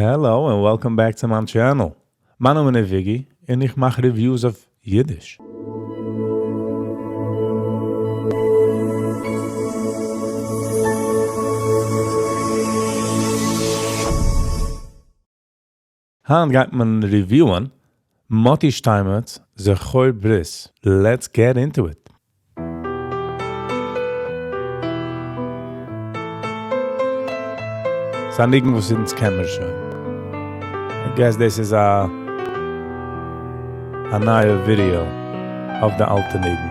Hello and welcome back צו מיין channel. מיין נאמען איז וויגי און איך מאך reviews אויף אידיש. היינט גייט מען review ען מאטי שטיינמעץ זכור ברית. Let's get into it. ס'איז א ניגון וואס אונז קען מיר שוין. I guess דאס איז א א נייע ווידעא אויף די אלטע ניגון.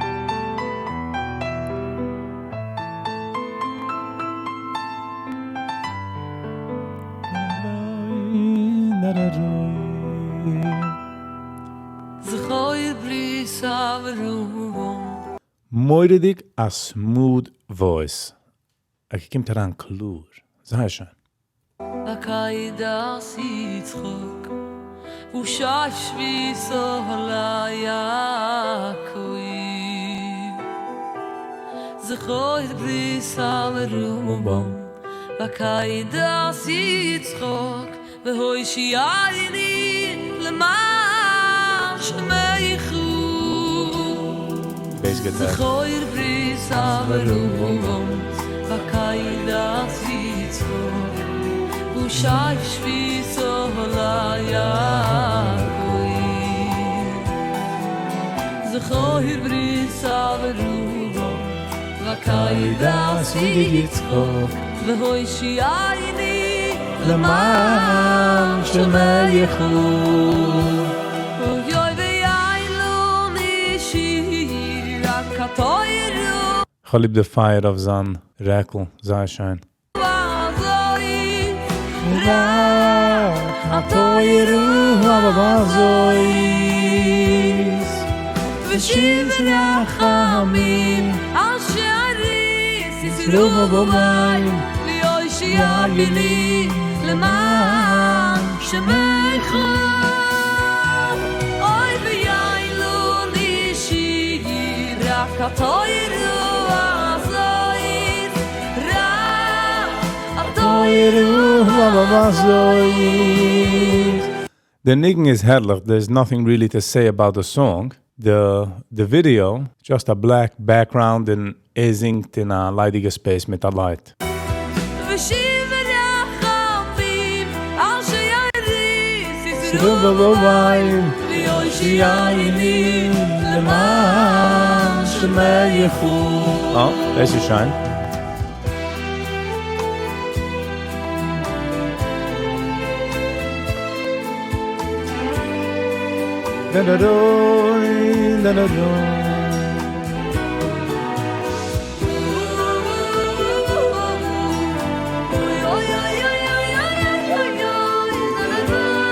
מורא'דיג א smooth voice. ער קומט אריין קלאר. זייער שיין. עקידת יצחק וששביתו ליעקב זכור ברית אברהם ועקידת יצחק והושיעני למען שמך Bass guitar. זכור ברית אברהם ועקידת יצחק וששביתו ליעקב זכור ברית אברהם ועקידת יצחק והושיעני למען שמך אוי ויעלוני שיר רק התוירו כ'האב ליב די פייער אויף זיין רעקל, זייער שיין. אזוי רק התוירו אזוי ושיב רחמים על שערי ישרו במים ויושיעני למען שמך אוי ויעלוני שיר רק התוירו אזוי רק התוירו The ניגון איז הערליך, there's nothing really to say about the song. The the video, just a black background און ער זינגט אין א ליידיגע space מיט א light. ושיב רחמים על שערי ישרו במים ויושיעני למען שמך אה, דאס איז שיין.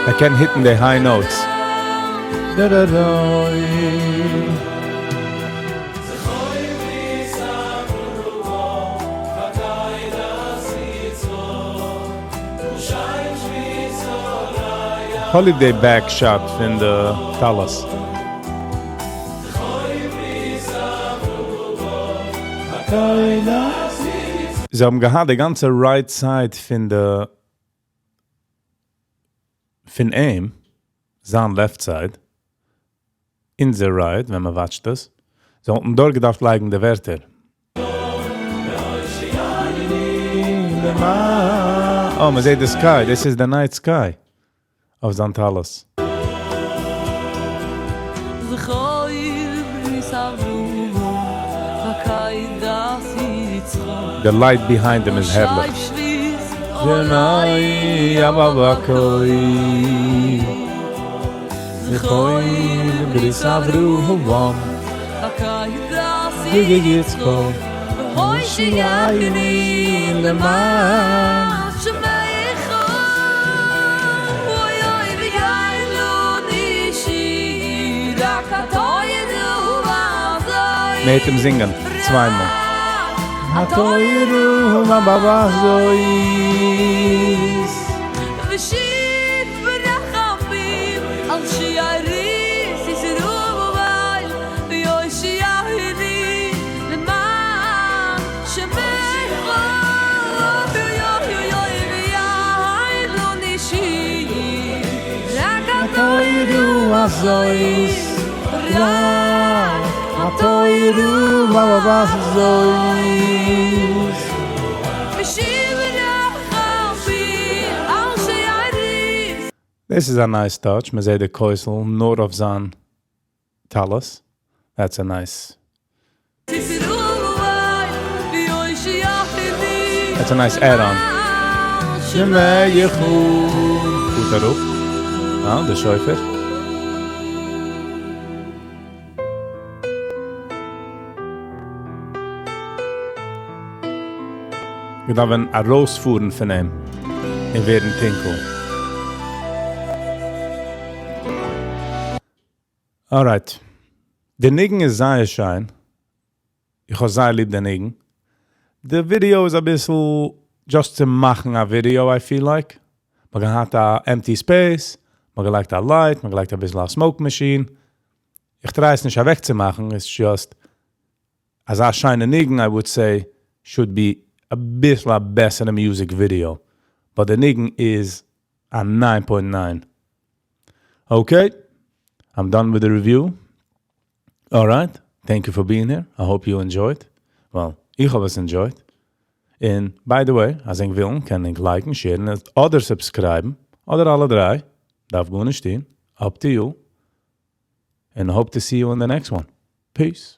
ער קען hit ן די high notes. כ'האב ליב די back shot פון די טלית. זיי האבן געהאט די גאנצע right side פון די פון אים, זיין left side, אונזער right ווען מען watch ט עס, זיי וואלטן דארט געדארפט לייגן די ווערטער. אה, מען זעט די sky, דאס איז די night sky אויף זיין טלית. די light behind אים איז הערליך. מ'הערט אים זינגען צוויי מאל. הזאת רק התורה הזאת. This is a nice touch, מען זעט די כותל נאר אויף זיין טלית, that's a nice. That's a nice add on. פארט אראפ. אה, די שופר. געדארפט ווען ארויספארן פון אים און ווערן טונקל. Alright. די ניגון איז זייער שיין. איך האב זייער ליב די ניגון. די video איז אביסל just צו מאכן א video, I feel like. מען געהאט א empty space, מען געלייגט א light, מען געלייגט אביסל א smoke machine. איך try עס נישט אוועקצומאכן, it's just אזא שיינע ניגון, I would say, should be אביסל א בעסערע music video. But די ניגון איז א 9.9. Okay, I'm done with the review. Alright, thank you for being here. I hope you enjoyed. Well, איך האב עס enjoyed. און by the way, אז ענק ווילן, קען ענק like ן, share ן, אדער subscribe ן, אדער אלע דריי. דארף גארנישט טון. Up to you. And hope to see you in the next one. Peace.